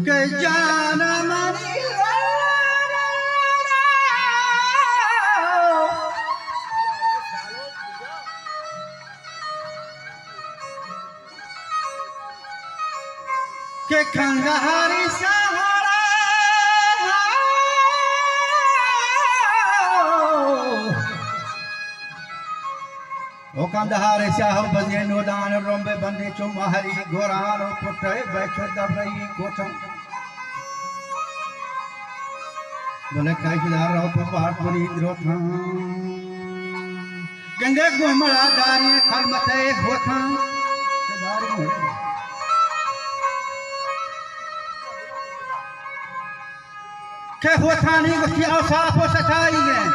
کہ جان منی کہ کندہاری سہارا، او کندہاری سیاہ و بزین و دان رمب بندی چو مہری گوران و پٹے بے چو درئی کوٹن۔ بلے کئی دار رو پہ پارت منی دروتاں۔ گنگے گومڑا داری خلمتے ہوتاں۔ کہ ہوتانی گوشتی اوصاف و ستائی ہیں۔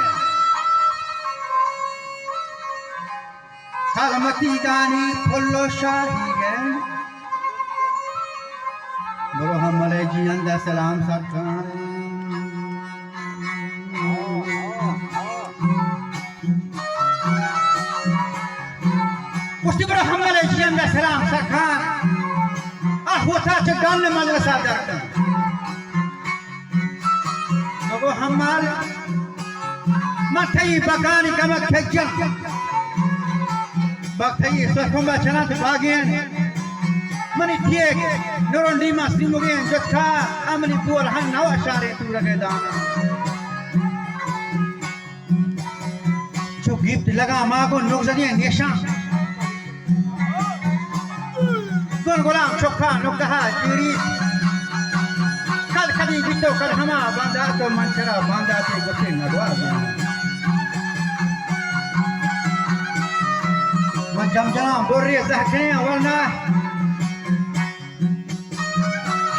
خلمتی دانی پھل و شاہی گئے۔ برو ہم ملے جیئند ء سلام سرکار۔ گوشتی برو ہم ملے جیئند ء سلام سرکار۔ آ ہوتا چہ ڈن مجلس ء در کن۔ بگو ہمال، من تئی بکانی کمک کجم۔ بک تئی سرکمبا چنات باگین۔ منی تیگ نورون دیما سیمگین جتکا، امنی پور ہن نوا شارے تورگے دانا۔ چو گیپت لگا ماگو نوک زدی نیشان۔ گل گلام چکا نگہا جیڑی۔ کل کدی بیتو کل ہما باندات و من چرا بانداتی گٹے نگوازی۔ من جم جناں بری زہکیں ورنہ۔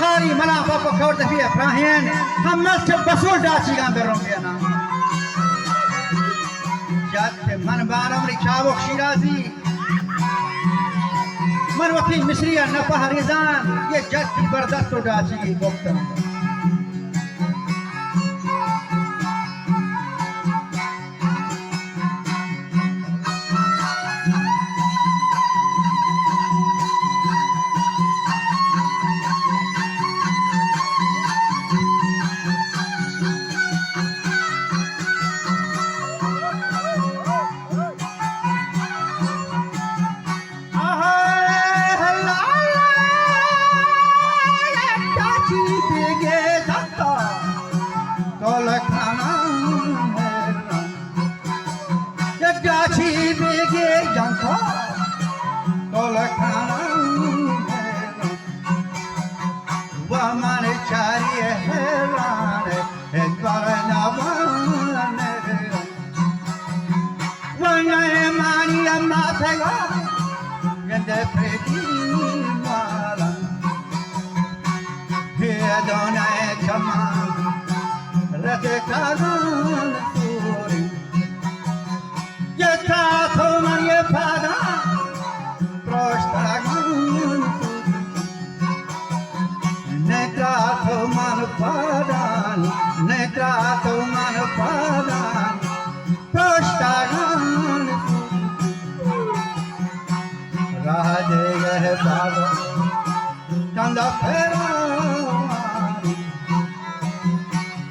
ہاری منا بپ کور دفی افراہین، ہم مل چہ بسول ڈاچیگاں بروں بینا۔ جت من بانم ری چاوک شیرازی۔ من وتی مصری ء نپہریزاں، یہ جت بردست و ڈاچی گپتاں۔ ڈاچی بیگے جنتا، تو لکھانا میرا، وہ من چاری حیران، ایک بار نہ مان میرا۔ وہ نئے مانی اما تھے گا، یہ دے پھر دی مالا۔ یہ دونہ چمان، رتے کاران سوری۔ یہ ترا تو من یہ پادا پروشتگان، نہ ترا تو من پادان، نہ ترا تو من پادان پروشتگان۔ راہ دیگہ بازو کندہ پھیرا۔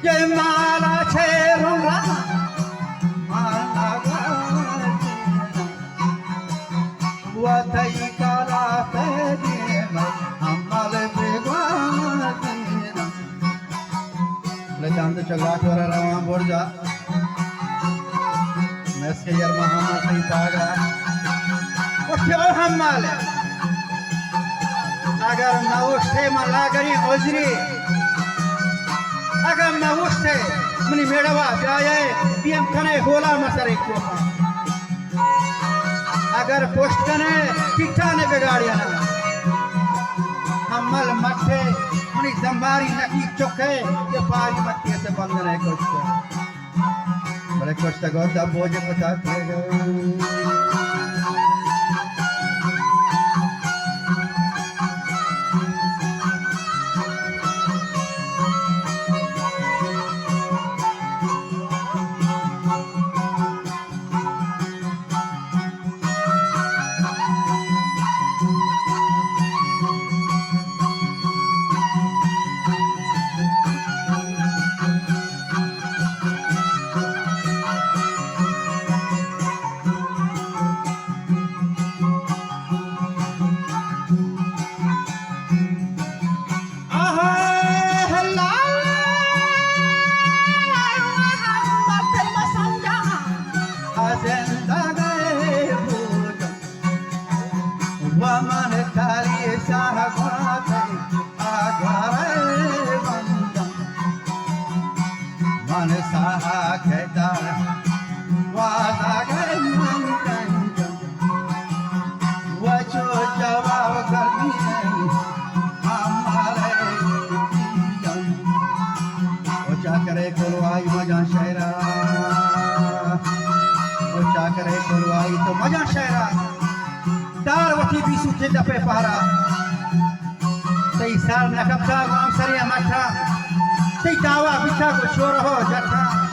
یہ مالا چیروں را مالا گازینا، و تئی کالا پیدیم عمل بگوازینا۔ لچاند چلاٹ ورا روان برجا۔ مسکے یار محمد تئی پاگا۔ اوشتے او ہمال۔ اگر نہ اوشتے من لاگری عذری۔ اگر نہ اوشتے منی میڑوا بیائے، بیم کنے ہولا مسرے کو۔ اگر پشت کنے، ٹھیک ٹھانے بگاڑی نا۔ ہمل مٹے، منی زمباری نکی چکے، یہ پاری مٹی سے بندنے کشتے۔ بلے کشتگو دب بوجھ پتا کیگو۔ ومن کاری ساہ گوات آگارے بندم، من ساہ کے در وازاگے من گنجم، وچو جواب گرمی ہمارے دیم۔ او چاکرے کلوائی مجاں شہرا، او چاکرے کلوائی تو مجاں شہرا۔ دار وتی بیسو تھی دپے پہرا۔ تئی سر نہ کپتا گوں سرے مٹا۔ تئی دعوا بیتا گوں چورہو جٹا۔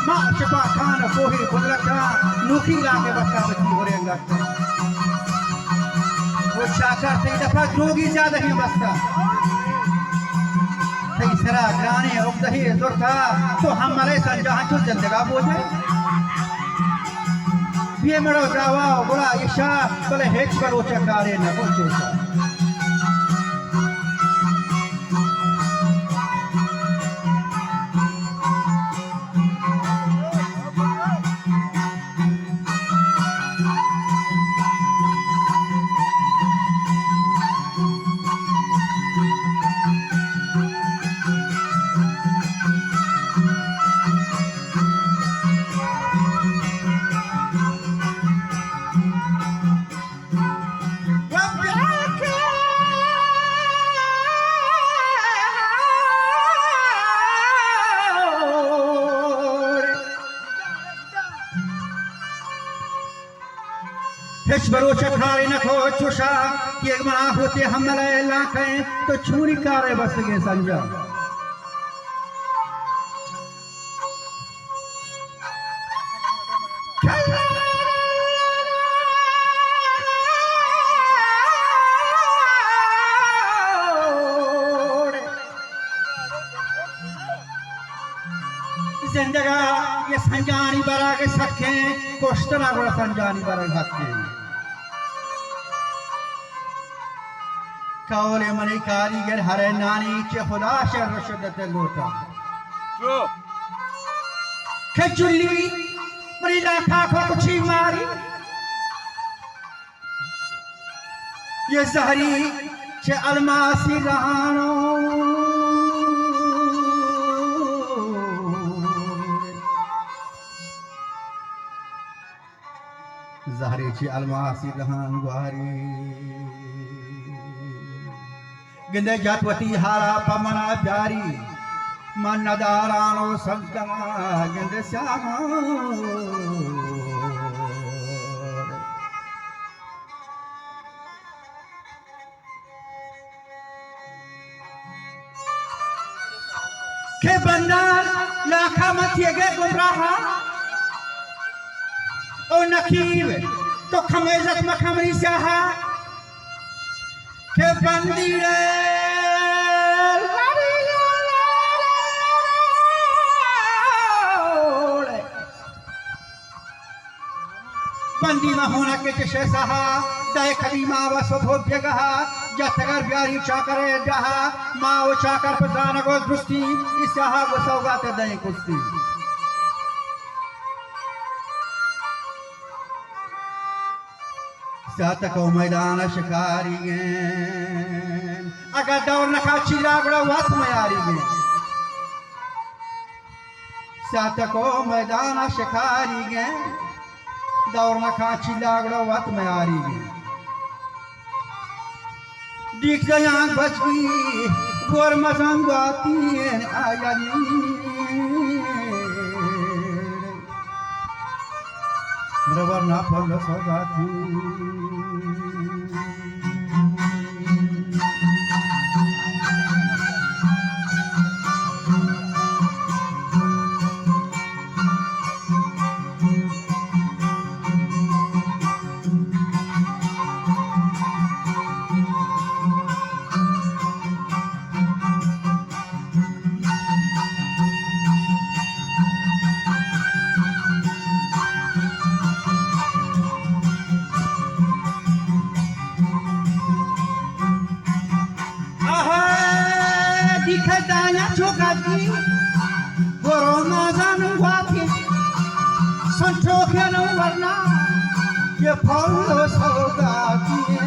ما چپا کان کوہی بلٹا۔ نوکی لاگے بستا بچی ہورے گٹا۔ او چاکر تئی دپا دروگی زیادہ ہی بستا۔ تئی سرا گرانی اگدہی زرتا۔ تو ہم ملے سنجاہ چو زندگا بوجے۔ بے مڑو دعوا و گڑا ایشا، بلے ہچ بلوچ کارے نہ کو چوشا۔ ہچ بلوچ کارے نہ کو چوشا کہ اگاں منا ہوتے ہم ملے لاکیں تو چونی کارے بستگیں سنجا۔ زندگا یہ سنجانی برگ سکیں، کشتنا گڑا سنجانی برگ حقیں۔ قول منی کاریگر ہر نانی چہ خدا شر رشدت لوٹا۔ چو۔ کہ جلی منی لاکھا کو کچھی ماری۔ یہ زہری چہ الماسی رہانو۔ زہری چہ الماسی دہان گواری۔ گندے جت وتی حالا پہ منا پیاری۔ من نداران و سنتما گندے سیاہان۔ کہ بندان لاکھا من تیگے گمراہا، او نقیب تو کم عزت مکن منی سیاہا، کہ بندی رے بندی ما ہونک چہ شہ سہا، دئے کدی ما و صبح بیگہا، جتگر بیاری چاکرے ڈہا، ما و چاکر پہ زانگ و درستی، ای سیاہا گو سوگات دئیں کستی۔ ساتک و میدان شکاری گیں، اگاں دور نکا چیرا گڑا وت میاری گیں۔ ساتک و میدان شکاری گیں۔ دور نہ کاں چلا گڑا وت میاری گی۔ دیگ دیاں بچکی گور مزن گواتین آیانی۔ مرور نا پل سوگاتی۔ آہا، دیکھ دایا چوکا دی، گورو مازان گواتی، سنٹو کھنو ورنا، یہ پھل سوگاتی،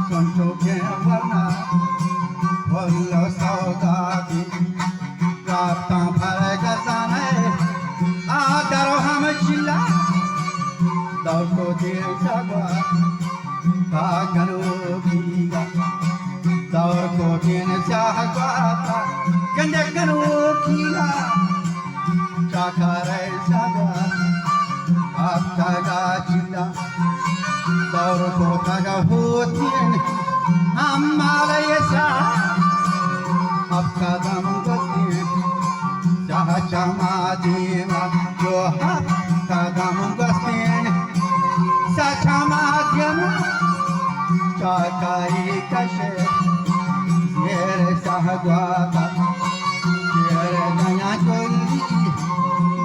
سنٹو کھنو ورنا، پھل سوگاتی۔ راتاں پھر گزانے، آ درو ہم چلا، دور کو دیر سگوا، تا گنو کیگا، دور کو دیر سگوا، تا گنڈے گنو کیگا، چاکارے سگوا، آپ تگا چلا۔ دور کو تگا ہوتین، ہم مالے سا، ہفت قدم گستین، سہ چما دیما، جو ہفت قدم گستین، سہ چما دیما، چاکاری کشے، زیر سہ گواتا۔ چیر دیا جلدی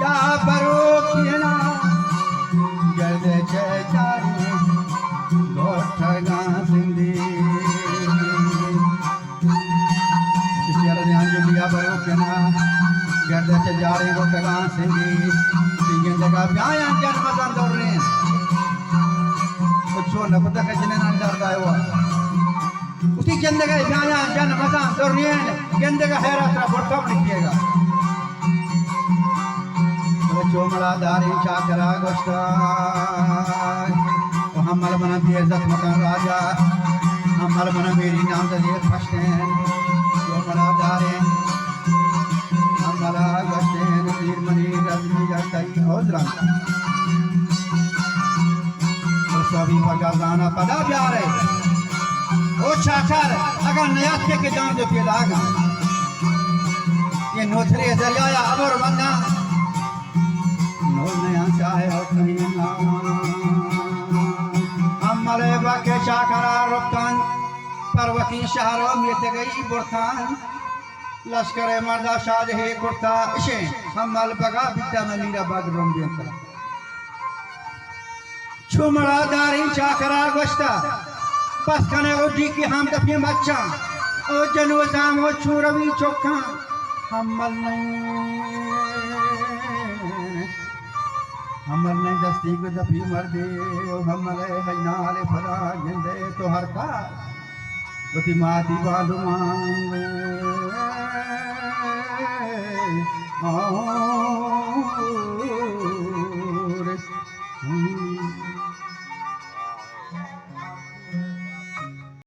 یا بروکینا، گرد چہ جاری گوٹگاں سندی۔ چیر دیا جلدی یا بروکینا، گرد چہ جاری گوٹگاں سندی۔ تی گندگا بیایاں جن مزن دورین۔ تو چو نکتا کہ جنین اندر دائیوا۔ وتی گندگ ء بیایاں جن مزاں درین، گندگ ء حیرات را برتگ نکیگ ء۔ بلے چو مڑا داریں چاکرا گوشتا، و ہمل منا بے عزت مکن راجا، ہمل منا میری نام دے پشتیں۔ چو مڑا داریں، ہملا گوشتیں، پیر منی رزمی گشتئی عذرا۔ تو سبی پہ گزانا پدا بیارے۔ او چاکر، اگاں نیاتکے کہ جان دو پیداگاں۔ یہ نوتھرے دریایا ابر بنداں۔ نور نیاں چاہے او کنینا۔ ہم ملے باکے چاکرا رکتان۔ پروتی شہر و میتگئی برتان۔ لشکر مردا شادہے کرتا اشیں، ہمل بگا بیتا ممیرا بگ رمبینتا۔ چو مڑا داریں چاکرا گوشتا، بس کنے او ڈیکی ہم دپی مچاں، او جنوزام او چوروی چکاں، ہمل نہیں، ہمل نہیں دستی کو دپی مردے، او ہمل ہے نال پدا گندے تو ہر کا۔ وتی ماتی باندمان۔